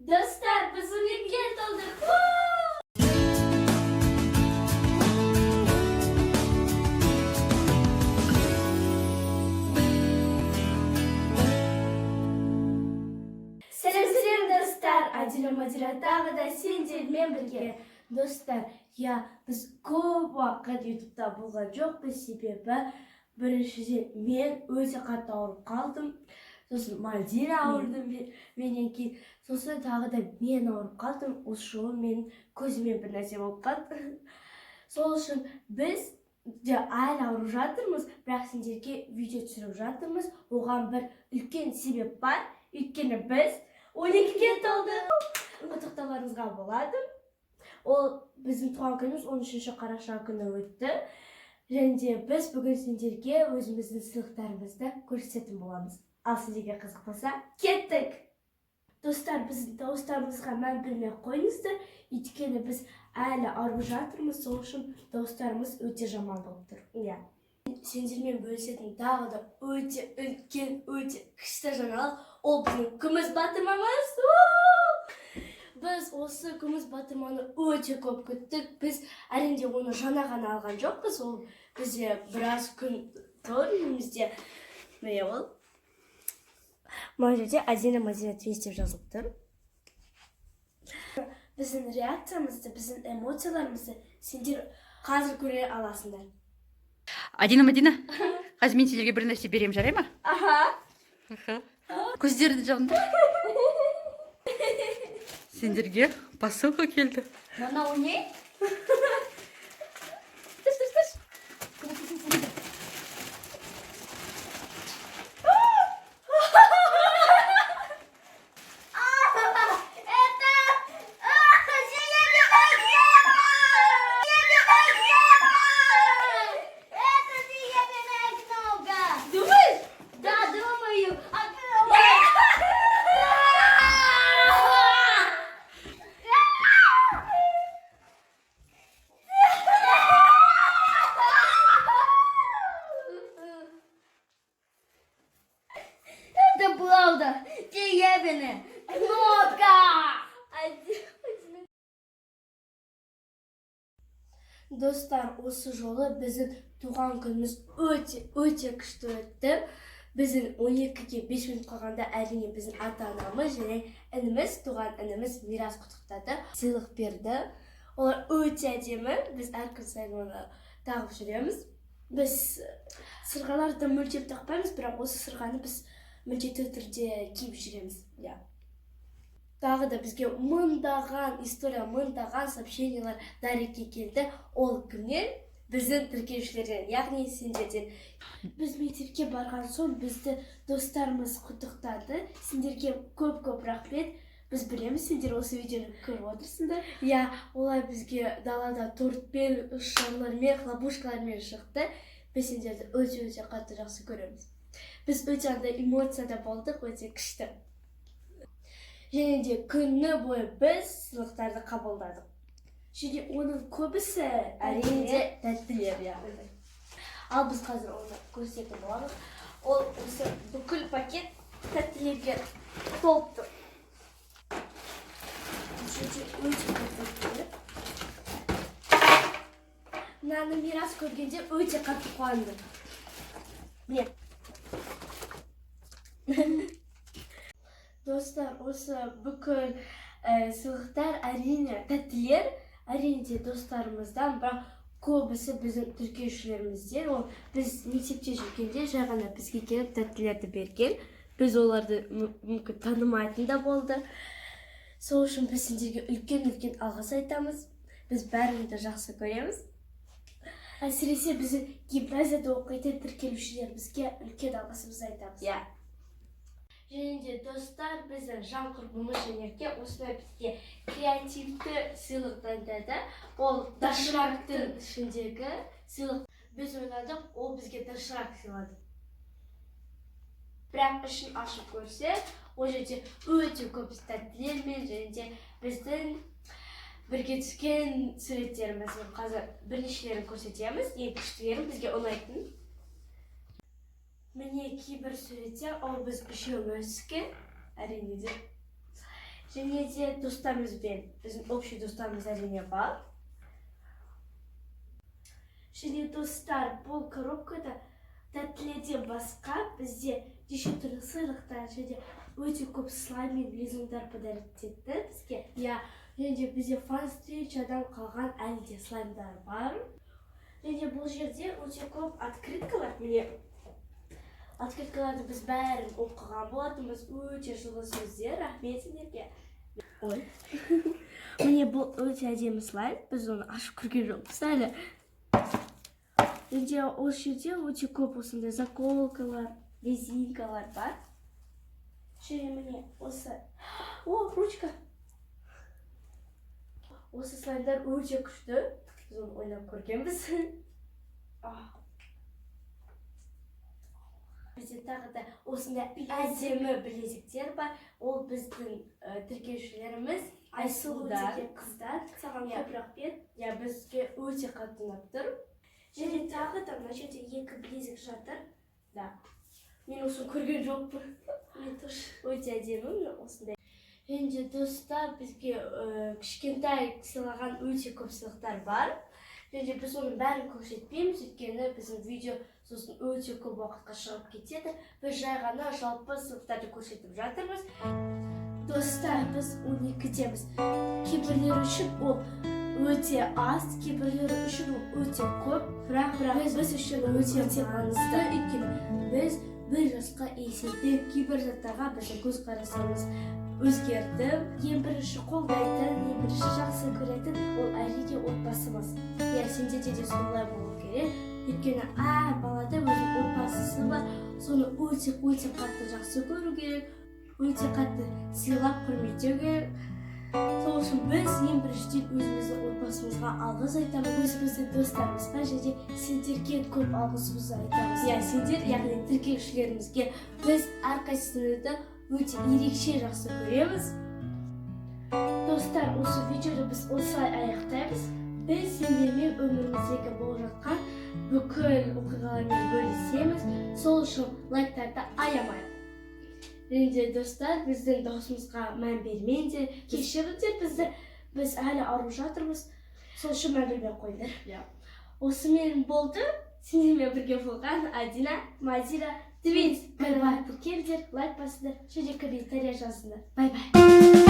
Достар, біз 12-ге толдық. Сәлем, сәлем, достар! Адина, Мадира тағы да сендермен бірге. Достар, иә, біз көп уақыт ютубта болған жоқпыз, себебі біріншіден, мен өте қатты ауырып қалдым. Сосын Мадина ауырды менен кейін. Сосын тағы да мен ауырып қалдым. Осы жолы менің көзіме бір нәрсе болып қалды. Сол үшін біз де әлі ауырып жатырмыз, бірақ сендерге видео түсіріп жатырмыз. Оған бір үлкен себеп бар. Өйткені біз 12-ге толдық. Құттықтауларыңызға болады. Ол біздің туған күніміз 13 қараша күні өтті. Және де біз бүгін сендерге өзіміздің сыйлықтарымызды көрсететін боламыз. Ал сіздерге қызық болса, кеттік! Достар, біздің дауыстарымызға мән бермей қойыңыздар, өйткені біз әлі ауырып жатырмыз, сол үшін дауыстарымыз өте жаман болып тұр. Иә. Сендермен бөлісетін тағы да өте үлкен, өте күшті жаңалық — ол біздің күміс батырмамыз. У! Біз осы күміс батырманы өте көп күттік. Біз, әрине, оны жаңа ғана алған жоқпыз, ол бізде біраз күн тұр үйімізде. Міне, ол мына жерде «Адина Мадина Твинс» деп жазылып тұр. Біздің реакциямызды, біздің эмоцияларымызды сендер қазір көре аласыңдар. Адина, Мадина, қазір мен сендерге бір нәрсе беремін, жарай ма? Аха. Аха. Көздеріңді жұмыңдар. Сендерге посылка келді. Мынау не? Тыш, тыш, тыш. Это серебряная кнопка! Серебряная кнопка! Это серебряная кнопка! Думаешь? Да, думаю. Открывай. Это правда. Серебряная кнопка. Достар, осы жолы біздің туған күніміз өте өте күшті өтті. Біздің 12-ге 5 минут қалғанда, әрине, біздің ата анамыз және ініміз, туған ініміз Мирас құттықтады, сыйлық берді. Олар өте әдемі, біз әр күн сайын оны тағып жүреміз. Біз сырғаларды мүлдем тақпаймыз, бірақ осы сырғаны біз міндетті түрде киіп жүреміз. Иә, тағы да бізге мыңдаған история, мыңдаған сообщениялар директке келді. Ол кімнен? Біздің тіркеушілерден, яғни сендерден. Біз мектепке барған соң бізді достарымыз құттықтады. Сендерге көп көп рахмет. Біз білеміз, сендер осы видеоны көріп отырсыңдар. Иә, олар бізге далада тортпен, шарлармен, хлопушкалармен шықты. Біз сендерді өте өте қатты жақсы көреміз. Біз өте андай эмоцияда болдық, өте күшті. Және де күні бойы біз сыйлықтарды қабылдадық. Және оның көбісі, әрине де, тәттілер. Иә, ал біз қазір оны көрсететін боламыз. Ол осы бүкіл пакет тәттілерге толып тұр. Бұл жерде өте көп тәттілер. Мынаны Мирас көргенде өте қатты қуанды. Міне, достар, осы бүкіл сыйлықтар, әрине, тәттілер, әрине де, достарымыздан, бірақ көбісі біздің тіркеушілерімізден. Ол біз мектепте жүргенде жай ғана бізге келіп тәттілерді берген. Біз оларды мүмкін танымайтын да болды. Сол үшін біз сендерге үлкен үлкен алғыс айтамыз. Біз бәріңді жақсы көреміз. Әсіресе біздің гимназияда оқитын тіркелушілерімізге үлкен алғысымызды айтамыз. Иә. Және де, достар, біздің жан құрбымыз Жанерке осындай бізге креативті сыйлық дайындады. Ол доширактың ішіндегі сыйлық. Біз ойладық, ол бізге доширак сыйлады. Бірақ ішін ашып көрсе, ол жерде өте көп тәттілер мен және де біздің бірге түскен суреттеріміз. Қазір бірнешелерін көрсетеміз, ең күштілерін, бізге ұнайтын. Міне, кейбір суреттер, ол біз үшеуміз түскен, әрине де. Және де достарымызбен, біздің общий достарымыз, әрине, бар. Және, достар, бұл коробкада тәттілерден басқа бізде неше түрлі сыйлықтар және өте көп слайм мен лизундар подарить етті бізге. Иә, және де бізде фан встречадан қалған әлі де слаймдар бар. Және бұл жерде өте көп открыткалар. Міне, открыткаларды біз бәрін оқыған болатынбыз. Өте жылы сөздер, рахмет сендерге. Ой, міне, бұл өте әдемі слайм, біз оны ашып көрген жоқпыз әлі. Және осы жерде өте көп осындай заколкалар, резинкалар бар. Және міне, осы, о, ручка. Осы слаймдар өте күшті, біз оны ойнап көргенбіз. Бізде тағы да осындай әдемі білезіктер бар. Ол біздің тіркеушілеріміз Айсұлу Айсұлудан. Деген қыздар, саған Иә. көп рахмет. Иә, бізге өте қатты ұнап тұр. Және тағы да мына жерде екі білезік жатыр. Да, мен осыны көрген жоқпын. Мен тоже. Өте әдемі, міне, осындай. Және де, достар, бізге кішкентай сыйлаған өте көп сыйлықтар бар. Және де біз оның бәрін көрсетпейміз, өйткені біздің видео сосын өте көп уақытқа шығып кетеді. Біз жай ғана жалпы сыйлықтарды көрсетіп жатырмыз. Достар, біз 12-деміз. Кейбіреулер үшін ол өте аз, кейбіреулер үшін ол өте көп, бірақ біз үшін өте маңызды, өйткені біз бір жасқа есейдік, кейбір заттарға біздің көзқарасымыз өзгерді. Ең бірінші қолдайтын, ең бірінші жақсы көретін ол, әрине, отбасымыз. Иә, сендерде де солай болу керек, өйткені әр балада өзінің отбасысы бар. Соны өте өте қатты жақсы көру керек, өте қатты сыйлап, құрметтеу керек. Сол үшін біз ең біріншіден өзіміздің отбасымызға алғыс айтамыз, өзіміздің достарымызға және сендерге көп алғысымызды айтамыз. Иә, сендер, яғни тіркеушілерімізге, біз әрқайсыңызды өте ерекше жақсы көреміз. Достар, осы видеоны біз осылай аяқтаймыз. Біз сендермен өміріміздегі болып жатқан бүкіл оқиғалармен бөлісеміз, сол үшін лайктарды аямайық. Және де, достар, біздің дауысымызға мән бермеңдер, Кешіріңдер бізді, біз әлі ауырып жатырмыз, сол үшін мән бермей ақ қойыңдар. Иә. Осымен болды. Сендермен бірге болған Адина, Мадира. Твинс. Бай бай! Тіркеліңдер, лайк басыңдар және комментарий жазыңдар. Бай бай!